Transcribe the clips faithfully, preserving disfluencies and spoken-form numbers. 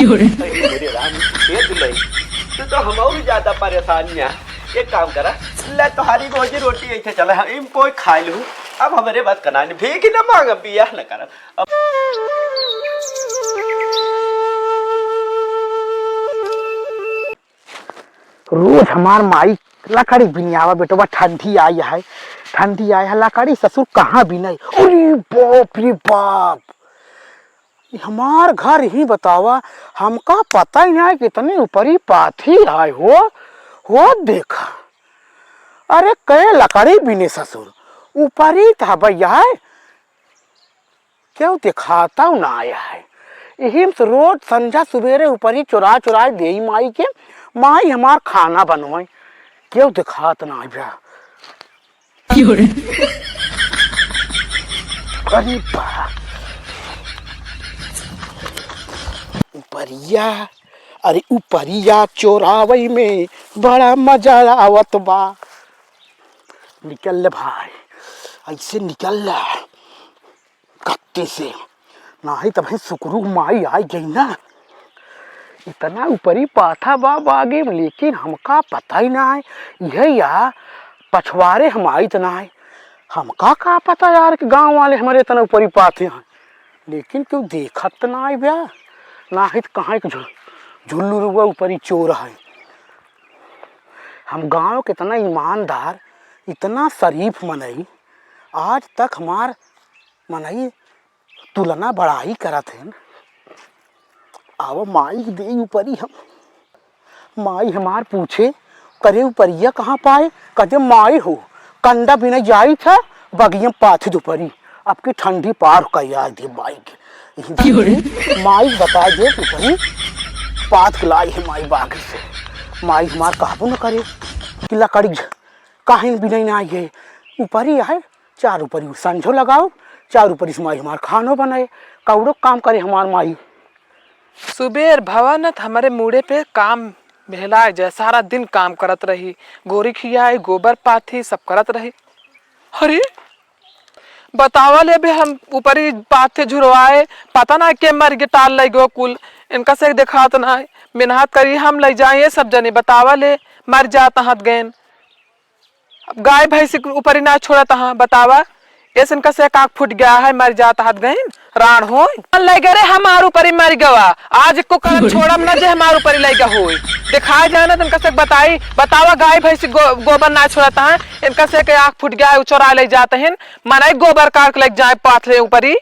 अरे मेरे राम, ये दुलही, तू तो हमहू ज्यादा परेशान है। एक काम करा, ले तोहारी रोजी रोटी ऐसे चले, हम इम कोई खाए लू। अब हमरे बात करना नहीं, भीख न मांग, बियाह न करब। अब रोज हमार माई लकड़ी बिनियावा, बेटवा, ठंडी आई है, ठंडी आई है, लकड़ी ससुर कहाँ बिनाई? अरे बाप रे बाप, ई हमार घर ही बतावा, हमका पता ही नहीं कितनी ऊपरी पाथी है हो, हो देखा। अरे कै लकड़ी बिने ससुर, ऊपरी त भैया है, केहू देखाता ना आया है। यही से रोज संझा सुबेरे ऊपरी चुरा चुरा देई माई के, माई हमार खाना बनवाई। केहू देखात ना आया। क्यों रे? अरे बा, ऊपरिया, अरे ऊपरिया चोरावई में बड़ा मजा आवत बा। निकल ले भाई, ऐसे निकल ले। कत्ती से, नाही तब है सुकरू माई आई गई ना। इतना ऊपरी पाथा बा बागे में, लेकिन हमका पता ही ना है। यह या पछवारे हम आई त ना है। हमका का पता यार कि गाँव वाले हमारे इतना ऊपरी पाथे हैं, लेकिन केहू देखत त ना है ब्या। ना है त कहाँ एक झु-, झुल्लू रुआ ऊपरी चोर है। हम गाँव के इतना ईमानदार, इतना शरीफ मनई, आज तक हमार मनई तुलना बड़ाई करत हैं। आवा माई के देई ऊपरी हम। माई हमार पूछे, "करे ऊपरिया कहाँ पाए?" कहते, "माई हो, कंडा बिना जाई था, बगिया पाथे दुपरी।" अब की ठंडी पार कर आ दे माई के। यही क्यों रे? माई बता दे ऊपरी पाथ के लाई है माई बाग से। माई हमार कहबो न करे कि लकड़ी काहे बिनई ना आई है। ऊपरी है, चार ऊपरी संझो लगाओ, चार ऊपरी से माई हमार खानो बनाए, कौड़ो काम करे हमार माई। सुबेर भवा न त हमरे मूड़े पे काम भेला जाए, सारा दिन काम करत रही, गोरी खियाई, गोबर पाथी सब करत रही। अरे बतावा ले बे, हम ऊपरी पाथे झुरवाए, पता ना के मर गे, टाल लग गो कुल, इनका से देखात ना है, मेहनत करी हम ले जाए ये सब जने, बतावा ले, मर जात हाथ गएन। अब गाय भैंस के ऊपर ही ना छोड़त हाँ, बतावा। ऐसन कसे काक फूट गया है, मर जात हाथ गइन, राण होय। ले गए रे, हमार ऊपर ही मर गवा। आज को कारण छोड़म ना जे हमार ऊपर ही लइगा होय। दिखाए जाए ना, तन कसे बताई, बतावा, गाय भैंस गो-, गोबर ना छोड़त हाँ, इनका से के आँख फूट गया है, उ चोरा ले जात हैं, मनई गोबर काट के ले जाए पाथले ऊपर ही।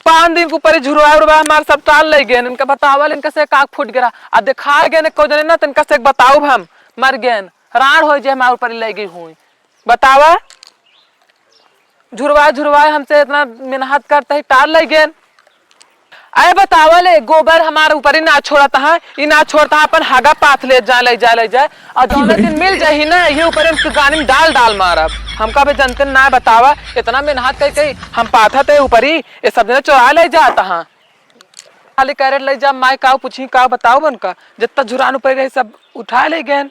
पाँच दिन के ऊपर ही झुरवा उरवा हमार सब टाल ले गए, इनका बतावा, इनका से काक फूट गया। आ दिखाए गए ने को जने ना, तन कसे बताऊ हम, मर गए। राण होई जे हमार ऊपर लइ गई हुई। बतावा, झुरवाए झुरवाए हमसे इतना मेहनत करत ही, टाल लइ गेन। अरे बतावा ले, गोबर हमार ऊपर ही ना छोड़त हा, ई ना छोड़त हा, अपन हगा पाथ ले जा, ले जा, ले जा। और जौने दिन मिल जाही ना, ये ऊपर हम गानी में डाल डाल मारब। हमका भी जनते ना बतावा, इतना मेहनत कई कई हम पाथत है ऊपर ही, ये सब जने चोरा ले जात हा। खाली कैरेट ले जा, माई काऊ पूछी, काऊ बताऊ बनका, जितना झुरान ऊपर रही सब उठा ले गए।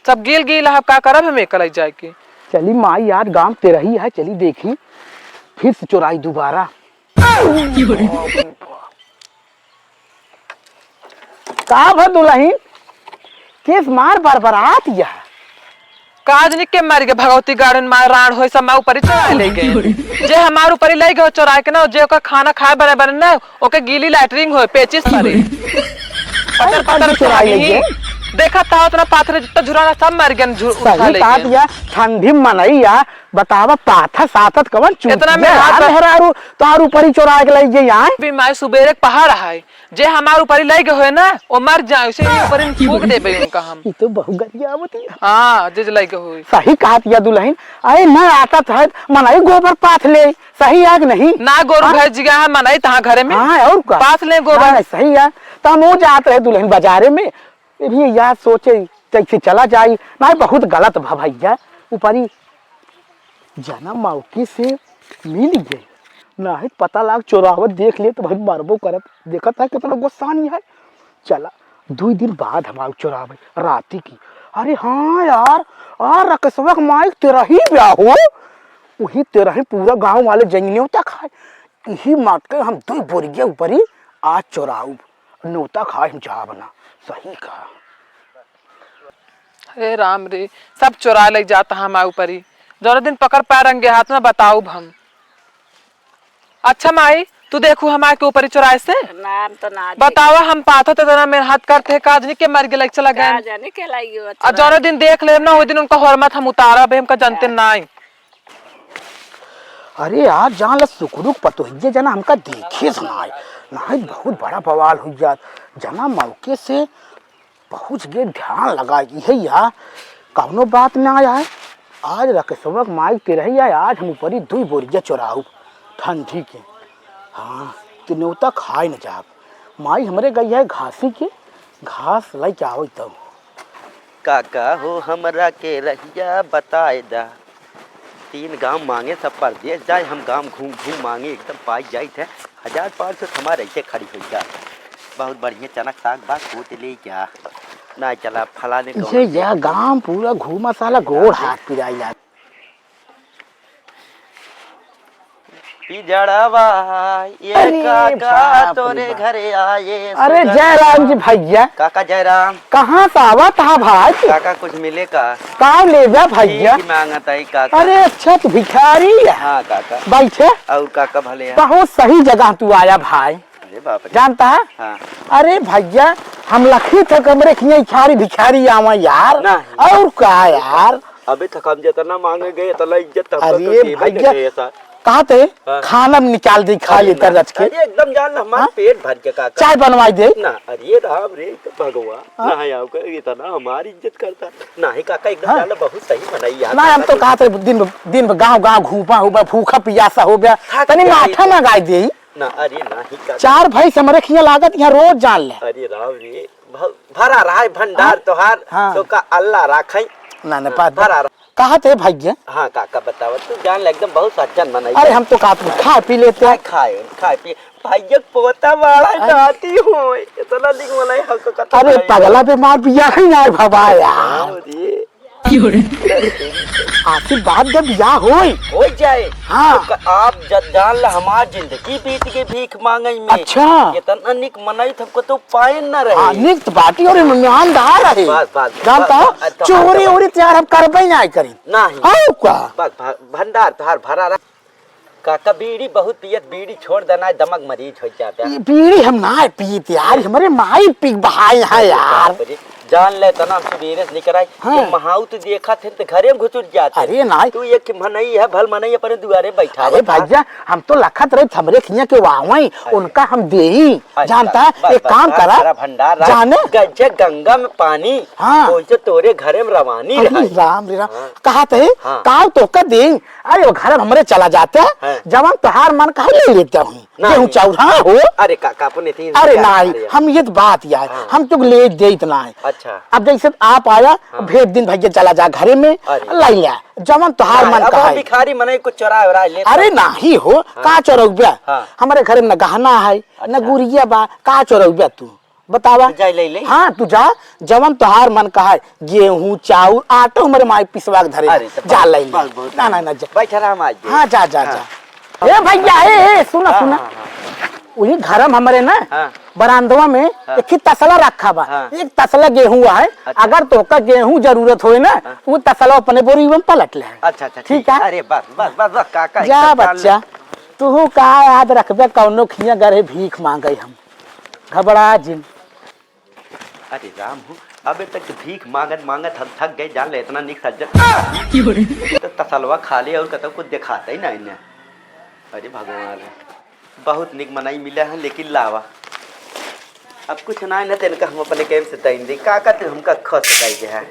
सब गील गील है, का करब हम एक ले जाए के। चली माई, आज गांव ते रही है, चली देखी, फिर से चोराई दोबारा। का भा दुलहिन, केस मार बरबरात यह? काजनी के मारी के भगवती गार्डन में राण होई, सब मैं ऊपर ही चोरा ले गए। जे हमार ऊपर ही ले गए चोरा के ना, जे ओकर खाना खाए बने बने ना, ओके गीली लैटरिन होए, पेचिस परे। पतर पतर चोरा ले गए। देखा था उतना पाथरे जितना झुराना सब मर गए, झु-, उठा ले गए। ठंडी मनई या, बतावा पाथा साथत कवन चूतिया इतना मेहरारू है, मेहरारू तार ऊपर ही चोरा के ले गए यहाँ। भी माय सुबेरे के पहाड़ है, जे हमार ऊपर ही ले गए होए ना, वो मर जाए, उसे ही ऊपर ही फूंक देबे उनका हम। ई तो बहु गरियावती है। हाँ, जे जे ले गए होए। सही कहत या दुलहिन, अरे ना आदत है, मनई गोबर पाथ ले, सही है कि नहीं? ना गोरू हाँ? भैंस जिगा है, मनई तहाँ घरे में। हाँ, और का? पाथ ले गोबर। ना, ना, सही है। तो हम वो जात रहे दुलहिन बाजारे में, ये भी यार सोचे कैसे चला जाई, ना बहुत गलत भा भैया, ऊपरी जना मौके से मिल गए, ना है पता लाग चोरावत देख ले तो भाई मरबो करत, देखत है कितना गुस्सानी है। चला, दुई दिन बाद हम आउ चोरावे राती की। अरे हाँ यार, आ रकेशवा के माई तेरा ही ब्याह हो, वही तेरा ही पूरा गांव वाले जंगलियों तक है। यही मात के हम दुई बोरिया ऊपरी आज चोराउब। नोता खाए हम जाब ना। सही कहा। हे राम रे, सब चोराए लइ जात हमार ऊपरी। जौने दिन पकड़ पाए रंगे हाथ में बताउब हम। अच्छा माई, तू देखू हमार के ऊपरी चोराए से? ना, हम तो ना बतावा, हम पाथो ते जना मेहनत करत है, का जानी के मर गेलै, चला गए। का जाने के लागी हो, आ जौने दिन देख लेब ना, ओहि दिन उनका होरमत हम उतारब, हमका जनते नाई। अरे यार, जान ला सुकरुक पतोहिया जना हमका देखे से नाई, नाई बहुत बड़ा बवाल होइ जात। जना मौके से पहुँच गए, ध्यान लगाई है यार, कौनो बात ना आया है। आज रकेशवा के माई के रही है, आज हम ऊपरी दुई बोरिया चोराउब ठंडी के। हाँ, कि नेवता खाए न जाब। माई हमरे गई है घासी के, घास लइके आवै तब। काका हो हमरा के रहिया बताए दा। तीन गांव मांगे सब परदेस जाए, हम गांव घूम घूम मांगे एकदम पाई जाइत है। हजार पाँच सौ हमार ऐसे खड़ी होइ जात। बहुत बढ़िया चनक साग बा, सोच ले क्या। ना चला फलाने इसे गौंड यह देखो। गांव पूरा घूमा साला गोड़ हाथ पिराई जात। पिजड़वा, ये अरे काका बाप रे तोरे बाप। घरे आए अरे सुगनवा। जयराम जी भैया। काका जयराम। कहाँ से आवत हा भाई? काका कुछ मिले का? का लेबा भैया? भीख मांगत है काका। अरे अच्छा तू भिखारी है। हाँ काका। बैठे। और काका भले है। बहुत सही जगह तू आया भाई। अरे बाप रे। जानता है? हाँ। अरे भैया, हम लखी थे कमरे खिया भिखारी भिखारी आवा यार। नहीं। और का यार? अबे तक हम जितना मांगे गए, इतना इज्जत हमका अरे तो देबे भैया, नहीं गए सर। कहा थे? हाँ। खाना में निकाल दे, खा अरे लेता ना, रच के। अरे एकदम जान ला, हमार हाँ? पेट भर के काका। चाय बनवाई दे। ना, अरे राम रे, तो भगवान, हाँ? ना है आपका, इतना हमारी इज्जत करता। ना ही काका, एकदम हाँ? जान ला, बहुत सही बनाई यार ना, हम काका तो तू। कहा थे, दिन, दिन भर गाँव, गाँव घूमा हो बा, भूखा पियासा हो बा, हाँ, तनी क्या माठा है? ना गाय दे। ना, अरे ना ही काका। चार भाई से हमरे खिया लागत, यहाँ रोज जान ले। अरे राम रे, भ-, भरा रहा है भंडार हाँ? तोहार, हाँ। तो का अल्लाह राखे। ना, ना, हाँ, बात भरा रहा। कहा थे भैया? हाँ, काका बतावा, तू जान ले एकदम बहुत सज्जन मनई अरे है। हम तो का तू खा पी लेते। खाए, खाए, खाए पी। भैया के पोता बाड़ा हाँ? नाती होए, इतना निक मनई हमको कथा अरे नहीं। पगला बीमार बिया है यार बाबा यार। हाँ, अरे। आखिर बात जब बिया होई। हो जाए। हाँ। तो क-, आप ज-, जान ले हमार जिंदगी बीत गई भीख मांगई में। अच्छा। इतना निक मनई त हमको तो पाए न रहे। हाँ, निक त बाटी और ईमानदार रहे। बस, बस, जानता बस, हो? बस, तो चोरी हाँ, ओरी त यार हम करबे नहीं करी। नहीं। हाँ, का? बस, भ-, भंडार तोहार भरा रहा। काका बीड़ी बहुत पियत, बीड़ी छोड़ देना, दमक मरीज हो जाता। ये बीड़ी हम ना पीत यार, हमरे माई पी बहाए हैं अरे यार। बाप रे, जान ले तना हम सुबेरे से निकराई, हाँ। ये महाउत देखत है तो घरे में घुसुर जाते। अरे नाई। तू एक मनई है, भल मनई अपने दुआरे बैठा अरे बता। भैया, हम तो लखत रहे हमरे खिया के वावई, अरे। उनका हम देई। अच्छा, जानता है, बस, एक बस, काम बस, करा, सारा भंडार रख, जाने? गंजे गंगा में पानी, हाँ। कोई से तोरे घरे में रवानी अरे रहे। राम रे राम, हाँ। कहा थे, हाँ। काव तो का देई, अरे वो घर हमरे चला जाते हैं, हाँ। जवन तोहार मन कहे ले लेते हूँ। नहीं। गेहूं चाउर, हाँ हो। अरे काका, अपने तीन अरे हजार नहीं, अरे। हम ये तो बात यार, हाँ। हम तो ले देत ना है। अच्छा। अब जैसे आप आया, हाँ। भेज दिन भैया चला जा घरे में, अरे। लाई लिया, जवन तोहार नहीं, मन अब हम कहे। भिखारी मनई कुछ चोरा वोरा लेता। अरे नहीं हो, हाँ। का चोरौब्या? हाँ। हमरे घरे में न गहना है, न अच्छा। गुरिया बा, का चोरौब्या तू? बतावा। तू जाए ले ले। हाँ, तू जा, जवन तोहार मन कहा है, गेहूं, चाउर, आटो हमरे माई पिसवा के धरे, अरे, तो जा बहुत, ले ले। बहुत, बहुत ना, ना, ना, जा। बैठा रहा, हम आज हाँ, जा, जा, हाँ। जा। ए भैया, ए, ए, सुना, हाँ, सुना। हाँ, हाँ। वही घर में हमरे ना, हाँ। बरामदवा में हाँ। एक ही तसला रखा बा। हाँ। एक तसला गेहूं है, अच्छा। अगर तोहका गेहूं जरूरत होए ना, हाँ। वो तसला अपने बोरी में पलट ले। अच्छा, अच्छा, ठीक ठीक है। है। अरे, बस, बस, बस, बस, काका, जा एकदम बच्चा, तू का याद रखबे, कौनो खिया गरे भीख मांगे हम। घबरा जिन। अरे राम हो, अबे तक तो भीख मांगत मांगत हम थक गए, जान ले इतना निक सज्जन। तो तसलवा खाली और कतौ कुछ दिखाते ही ना इन्हें। अरे भगवान रे, बहुत निक मनई मिला है, लेकिन लावा। अब कुछ ना है ना, तो इनका हम अपने कैम से तैन दे। काका तू हमका खुश कर दे है।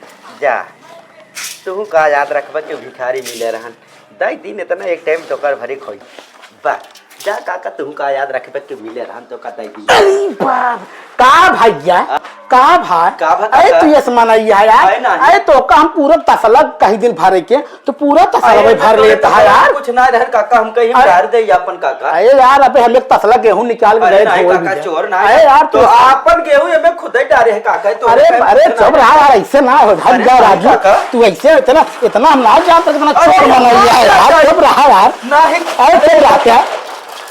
जा, तू का याद रखबा कि भिखारी मिले रहन। दई दिन इतना एक टाइम टोकर भरी खोई। बा, जा काका, तू का याद रखबे कि मिले रहन तो का दई दिन। अरे बाप, का भैया, हाँ? का भाई? का भा-, अरे काका? तू ये समान आई है यार। अरे नहीं। अरे तो का हम पूरा तसला कहीं दिन भरे के, तो पूरा तसला अरे भाई भर तो लेता है तसला यार। कुछ ना रहन काका, हम कहीं अरे, डाल दे अपन काका। अरे यार, अबे हम एक तसला गेहूं निकाल के अरे गए नहीं धोए काका, भी। चोर नहीं। अरे यार, तो तू आपन गेहूं ये में खुदे डारे है काका, तो अरे, कहीं अरे, कुछ चुप ना रहा यार, रहन। ऐसे ना हो, हट अरे जा नहीं राजू, काका। तू ऐसे इतना, इतना हम ना जानते, इतना अरे चोर बना लिया है यार, काका। चुप रहा यार। नहीं। अरे, चुप रहा क्या?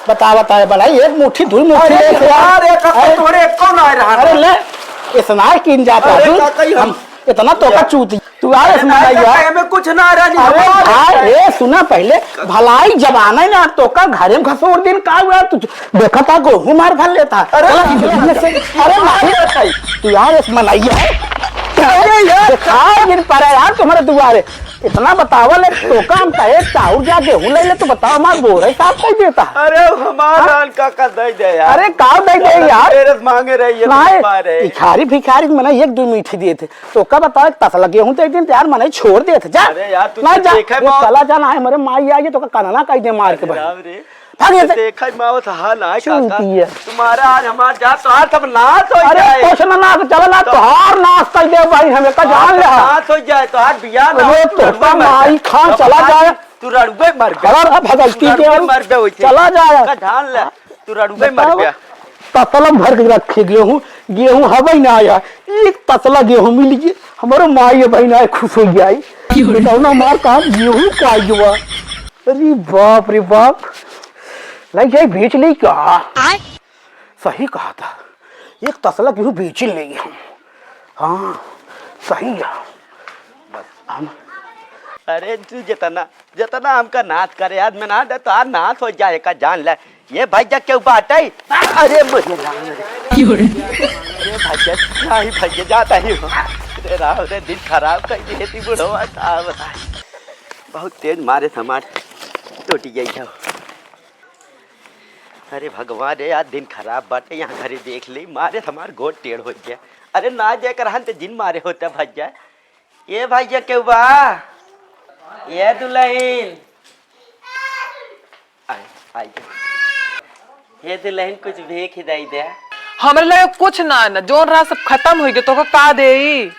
बता, बता, बलाई, एक मुट्ठी, दुई मुट्ठी अरे, लेके आ। अरे, काका, अरे, तोरे एको ना रहा अरे, ना। ले, इतना किन जाता अरे, तू। काका, ई हम हम इतना तो का अरे, चूती। तू आ अरे, इसमें नहीं, नहीं काका, यार। एमे कुछ ना रहा, नहीं, अरे, हमार भाई, है। ए, सुना पहले, भलाई जमाना है ना, तो का घरे में घसोर दिन का हुआ, तू देखा था, गोहूं मार घर लेता। अरे, चला, चला, चला, अरे, अरे, नहीं, भाई। तू यार, इसमें नहीं है। अरे, यार। देखा, जिन पर है यार, तुम्हारे दुआरे। इतना बतावल है, तो काम कहे, चाउर जा गेहूं ले ले, तो बताओ, हमार बोरा ही साफ कर देता। अरे, हमार हाँ? रान काका दे दे यार। अरे, का दे दे यार? तेरे से मांगे रही है, नहीं, तो पा रहे। भिखारी, भिखारी, मने एक दुई मीठी दिए थे। तो का बताओ, एक तसला गेहूं दे दिन, तो यार, मने छोड़ दिए थे, जा। अरे यार, तू ना तो जा, देखे वो मौत। चला जाना है, मेरे माई आई है, तो का कानना कह दे मार के अरे भाई। राम रे। भाग यहाँ से। देखा ही मावत हाल आए काका। चूतिया। तुम्हारा आज हमार जात तो आज सब नाश हो अरे जाए। कुछ ना नाश, चला ना, तो तोहार नाश कर दे भाई, हमें का जान ले। नाश हो जाए, तोहार बियाह ना अरे हो, तू तोहका रड़ुए मर माई जा। खान अब चला आज जाए। तू रड़ुए मर गया। अरे अब भगलती तू के रड़ुए आऊ। मर गए वैसे। चला जाए। का जान ले, तू रड़ुए मर बताओ। गया। तसला भर के रखे गेहूं, गेहूं हवे ना आया। एक तसला गेहूं मिल गई, हमारो माई बहन आए खुश हो जाए। बेटौना मार कहाँ गेहूं का आयुआ। अरे बाप रे बाप, लग जाए बेच ले का? आय? सही कहा था, एक तसला गेहूं बेच ले हम। हाँ, सही है। बस हम अरे तू जितना, जितना हमका नाश करे, आज में ना दे, तो आज नाश हो जाए का जान ले। ये भैया केहू बाटे? अरे मुझे ना, अरे। क्यों रे? अरे भैया, नहीं भैया, जाता ही हो। अरे राम रे, दिन खराब कर दिए थी बुढ़वा, का बताए। बहुत तेज मारे से हमार टूट गई हो। अरे भगवान रे, आज दिन खराब बाटे, यहाँ घरे देख ली, मारे से हमार गोड़ टेढ़ हो गया। अरे ना जाए कर हन तो जिन मारे होता भैया। ये भैया केहू बा? ये दुल्हन। आए, आए। ये दुल्हन कुछ भीख ही दे दे। हमरे लगे कुछ ना है ना, जोन रहा सब खतम हो गया, तोका का देई?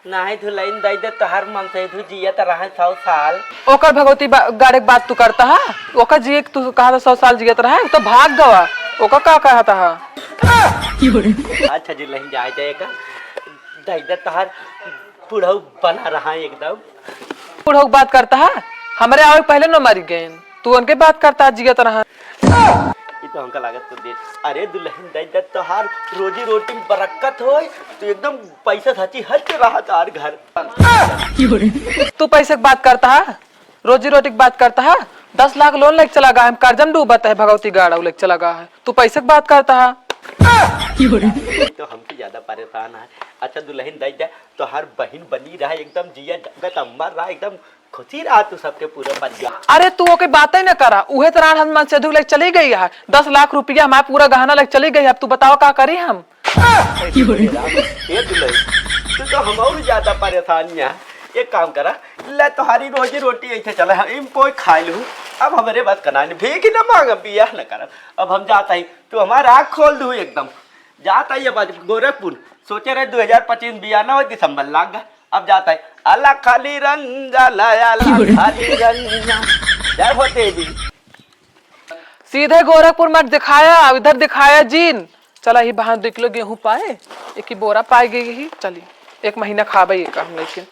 नाही दुल्हन दे दे, तोहर मन से धु जियत रहे सौ साल। ओकर भगवती बा-, गाड़े के बात तू करता है? ओकर जिए के तू कहा था सौ साल जियत रहे, तो भाग गवा। ओकर का कहता है? अच्छा दुल्हन जाए जाए का, दे दे तोहर बुढ़ऊ बना रहा है एकदम। बुढ़ऊ बात करता है, हमरे आवे पहले न मर गए, तू उनके बात करता है, जियत रहा। ये तो हमका लागत तो दे। अरे दुल्हन दे दे तोहार रोजी रोटी में बरकत होय, तू एकदम पैसा धची हच रहा तार घर। तू पैसे की बात करता है, रोजी रोटी की बात करता है, दस लाख लोन लेके चला गया है, हम कर्जन डूबत है, भगवती गाड़ा लेके चला गया है, तू पैसे की बात करता है। तो हमसे ज्यादा परेशान है। अच्छा दुल्हन दे दे, तोहार बहिन बनी रहा, एकदम जिया जगत अम्बर रहा, एकदम खुशी रहा तू सबके पूरा परिवार। अरे तू ओके बातें न करा, उहे तो रान हम सेधु लेके चली गई है, दस लाख रुपया हमारा पूरा गहना लेके चली गई है, अब तू बताओ का करी हम? ए दुल्हन, तू तो हम और ज्यादा परेशान है। एक काम करा, ले तोहारी रोजी रोटी ऐसे चला, हम इम कोई खाए लू, अब हमरे बस कना नहीं, भीख न मांग, बियाह न करब, अब हम जाता ही, तू हमारा आँख खोल दू एकदम। जाता ही अब गोरखपुर, सोचे रहे दो हजार पच्चीस बियाह ना हो, दिसंबर लाग गया, अब जाता ही। आला खाली रंग जाला, आला खाली रंग। जय हो देवी। सीधे गोरखपुर मत दिखाया, इधर दिखाया जिन। चला ही बहान दो किलो गेहूं पाए, एक ही बोरा पाए गई ही, चली एक महीना खाबे ये का हम लेकिन।